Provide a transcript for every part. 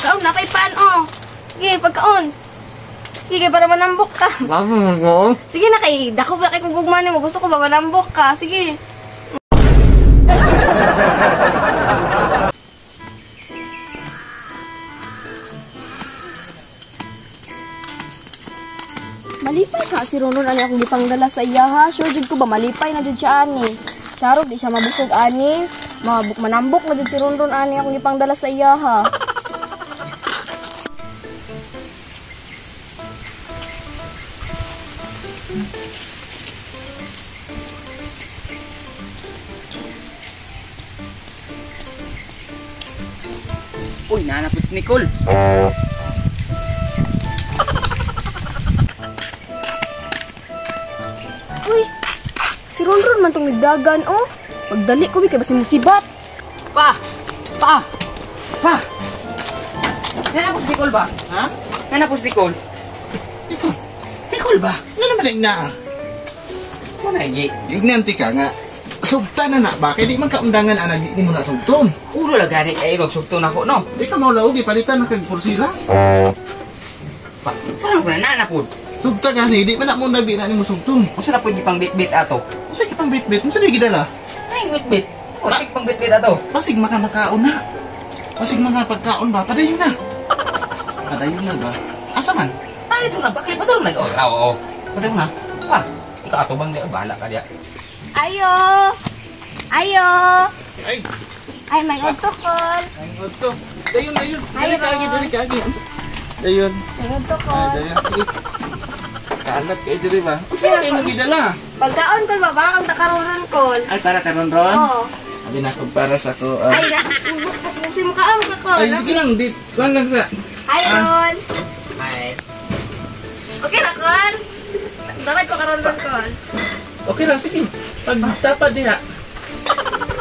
pagkaon na kay pan oh. Sige, pagkaon. Sige, para manambok ka. Sige na kay dako ba kay kung gugma nimo, gusto ko ba manambok ka. Sige. Malipay ka si Ronron ani akong gipangdala sa iya ha. Sure jud ko ba malipay na jud siya ani. Charot di siya mabusog ani. Mabuk manambok na jud si Ronron ani akong gipangdala sa iya ha. Uy, naanap si Nicole. Uy, si Ronron man tong nagdagan, oh. Pagdali ko, kay basin musibat. Pa! Pa! Pa! Nanapos si Nicole ba? Ha? Nanapos si Nicole? Nicole? Nicole ba? Ano naman ang naa? Wala, igi. Ignanti ka nga. Sugta na na ba? Kaya di man kaundangan ang di mo na sugton. Ulo lang gani ay magsugton ako, no? Di ka maulaog, ipalitan na kag porsilas. Pa, saan ko na nanapod? Sugta gani, di man na mo nabi na nimo sugton. Usa na pud gipang bitbit ato. Usa gipang bitbit? Unsa di gidala? Ay, bitbit. Usa pang bitbit ato. Pasig maka makaon na. Pasig mga pagkaon ba? Padayon na. Padayon na ba? Asa man? Ay, ito na bakli pa daw nag. Oo. Padayon na. Pa, ikaw ato bang di bahala ka diya. Ayo. Ayo. Ay. Ay, may udto kol. Ay, udto. Dayon, dayon. Dali ka agi, dali ka agi. Dayon. May udto kol. Dayon, sige. Kalat kay diri ba? Unsa kay mo gidala? Pagkaon kol ba ba ang takaroon kol? Ay, para karon ron? Oo. Abi na ko para sa ko. Ay, si mukaon ka kol. Ay, sige lang, di kuan lang sa. Ay, ron. Ay. Okay ra kol. Dapat ko karon ron kol. Okay lang, sige. Pagtapad diha.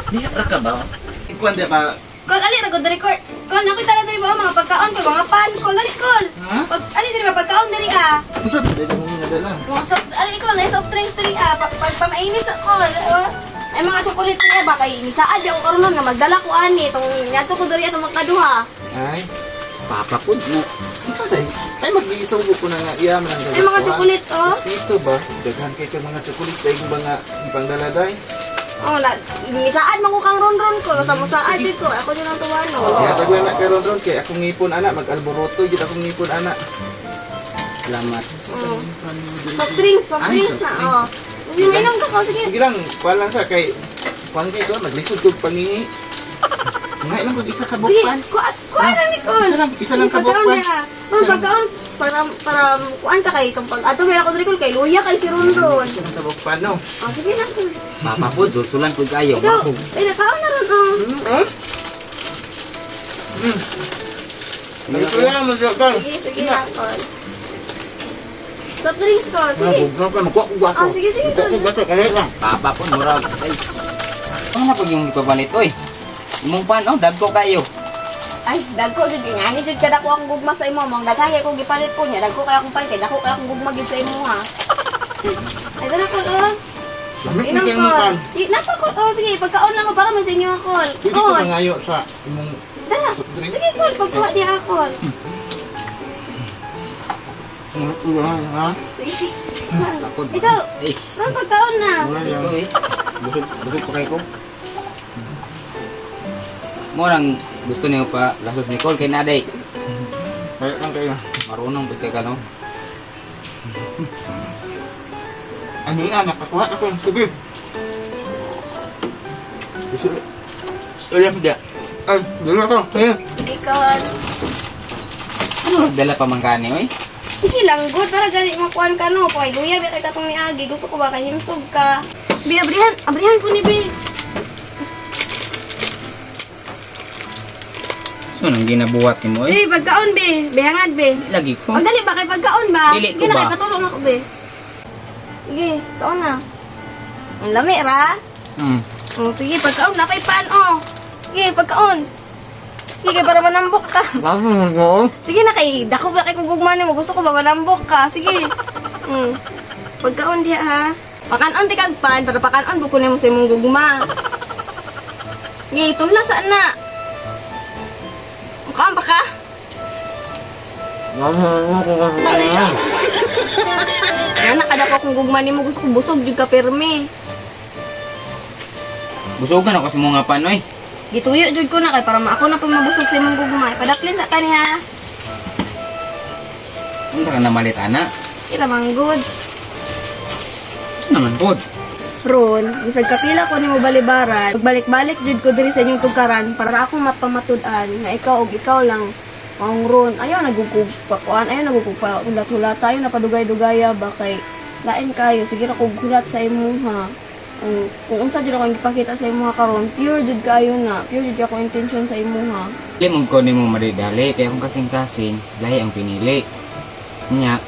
Diha ra ka ba? Ikuan diha ba? Kol, ali ra gud record. Kol, nakita na diri ba mga pagkaon kol, mga pan kol, ali kol. Pag ali diri ba pagkaon diri ah. Unsa ba dili mo nadala? Mga soft ali kol, ay soft drinks diri ah, pag pamainit sa kol. Ay mga chocolate diri ba kay nisaad ako karon nga magdala ko ani tong ngadto ko diri atong makaduha. Ay, papa pud mo. Unsa day? Ay maglisog ko na nga iya man ang ay mga chocolate oh. Ito ba? Daghan kay kag mga chocolate dai kung mga ipangdala day. Oh, na nisaad man ko kang ronron ko, sa musaad dito. Ako jud ang tuwano. Gihatag lang na kay ronron kay akong ngipon ana mag-alboroto jud akong ngipon ana. Salamat. Soft drinks, soft drinks na oh. Sige, mainom ka ko, sige. Sige lang, kuan lang sa kay kuan kay to maglisod kog pangingi. Nga lang kog isa ka bukpan. Sige, kuan na ni Kol. Isa lang ka bukpan. Pagkaon para kuan ka kay itong pag ato meron ako diri kol kay luya kay si Ronron. Isa lang ka bukpan no. Oh, sige na. Papa po, sulsulan po kayo. Ikaw, ay nakaon na ron oh. Ito lang mo Sige, sige lang kol. Soft drinks ko, sige. Oh, sige, sige. Papa po, murag. Ay. Ano na po yung ipabalit oy? Imong pan oh, dagko kayo. Ay, dagko jud ngani jud kada ko ang gugma sa imo, mong daghan kay kong gipalit ko niya, dagko kay akong palit, kay dako kay akong gugma gid sa imo ha. Ay, dala ko oh. Inom ko. Sige, napa ko. Oh, sige, pagkaon lang ko para man sa inyo akol. Pwede ko mangayo sa imong dala. Sige, kol, pagkuha niya akol. Ha? Sige. Ikaw, ron pagkaon na. Ito eh. Busog pa kay ko. Morang gusto niyo pa lasos Nicole kay naday. Kaya lang kayo. Marunong ba ka no? Ano na, nakakuha ako ng sige. Gusto. Ayan dia. Ay, dala ko. Ikaw. Ano dala pa man kani oy? Sige lang, good. Para gani makuan ka no. Kay luya ba kay katong niagi. Gusto ko ba kay himsog ka. Bi, abrihan. Abrihan ko ni Bi. So, nang ginabuhat ni mo eh? Bi, pagkaon, Bi. Bihangad, Bi. Lagi ko. Pagdali ba kay pagkaon ba? Dili ko ba? Sige na, kay patulong ako, Bi. Sige, kaon na. Ang lami, ra? Oh, sige, pagkaon na kay pan, oh. Sige, pagkaon. Sige, para manambok ka. Sige na, kay dako ba kay kung gugma nimo. Gusto ko ba manambok ka? Sige. Pagkaon diha, ha? Pakanon ti kag pan, para pakanon buko nimo sa imong gugma. Sige, tunla sa na. Mukaan ba ka? Ana kada ko kung gugma nimo, gusto ko busog jud ka pirmi. Busogan ako sa mga panoy. Gituyo jud ko na kay para maako na pa mabusog sa imong gugma. Padaplin sa kaniya. Unsa ka namalit ana? Ira man good. Unsa naman pod? Ron, bisag kapila ko nimo balibaran, magbalik-balik jud ko diri sa inyong tugkaran para ako mapamatud-an nga ikaw og ikaw lang ang ron. Ayaw nagugug pa kuan, ayaw nagugug pa hulat-hulata, ayaw napadugay-dugaya ba kay lain kayo, sige ra kog hulat sa imuha. Kung unsa jud ako gipakita sa imuha karon, pure jud kayo na, pure jud ako intention sa imuha. Dili mo ko nimo madidali kay akong kasing-kasing lahi ang pinili. Nya,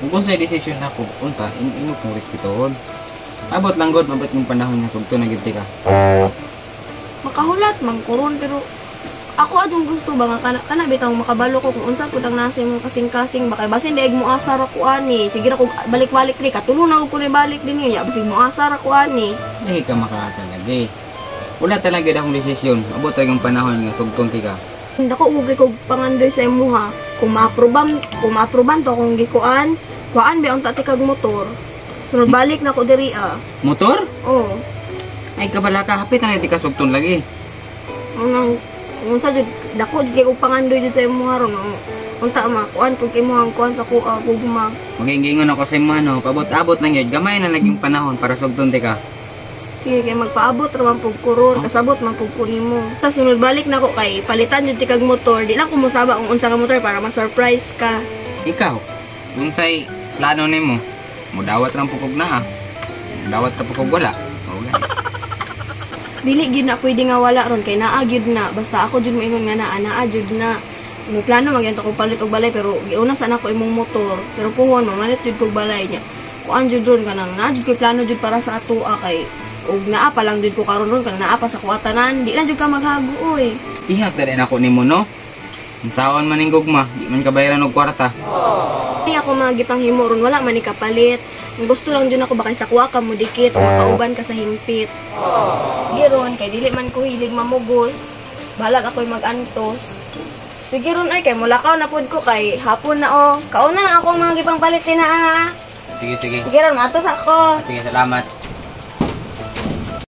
kung unsay desisyon nako, unta imo kong respetuhon. Abot lang god, mabot yung panahon nga sugto na gid ka. Makahulat man ko ron, pero ako adong gusto ba nga kana bitaw makabalo ko kung unsa pud ang nasa imong kasing-kasing ba kay basin daig mo asar ako ani. Sige ra kog balik-balik ri katulo na ko ni balik dinhi nya basig mo asar ako ani. Dili ka makaasa lagi. Wala talaga akong desisyon. Abot ang panahon nga sugton ti ka. Dako og kog pangandoy sa imuha. Kung maaproban to akong gikuan, kuan ba unta ti kag motor. Sunod balik na ko diri ah. Motor? Oo. Ay kabala ka, hapit na ti ka sugton lagi. Unang unsa jud dako jud kay og pangandoy jud sa imuha ron. Unta ma kuan kung imuhang kuan sa kuha gugma. Magingingon ako sa imuha no, paabot-abot lang yun. Gamay na lang yung panahon para sugton ti ka. Sige kay magpaabot ra man pug kuron, kasabot man pug ko nimo. Ta sunod balik nako kay palitan jud ti kag motor. Di lang ko mosaba kung unsa ka motor para ma-surprise ka. Ikaw, unsay plano nimo? Mudawat ra pug naa. Mudawat ra pug wala. Mao gani. Dili gyud na pwede nga wala ron kay naa gyud na. Basta ako jud moingon nga naa, naa jud na. May plano magyanta kog palit og balay pero giuna sa nako imong motor. Pero puhon mamalit jud kog balay niya. Kuan jud ron kanang naa jud koy plano jud para sa atoa kay og naa pa lang jud ko karon ron kanang naa pa sa kuwatanan. Di na jud ka maghago oy. Tihak na rin ako nimo no. Unsaon man ning gugma, di man kabayaran og kwarta. Ay ako mga gipanghimo ron wala man ni kapalit. Ang gusto lang jud ako ba kay sa kuwa ka mo dikit o makauban ka sa himpit. Sige ron kay dili man ko hilig mamugos. Balag ako'y magantos. Sige ron ay kay mulakaw na pud ko kay hapon na oh. Kauna na akong mga gipangpalit na ah. Sige sige. Sige ron matos ako. Sige, salamat.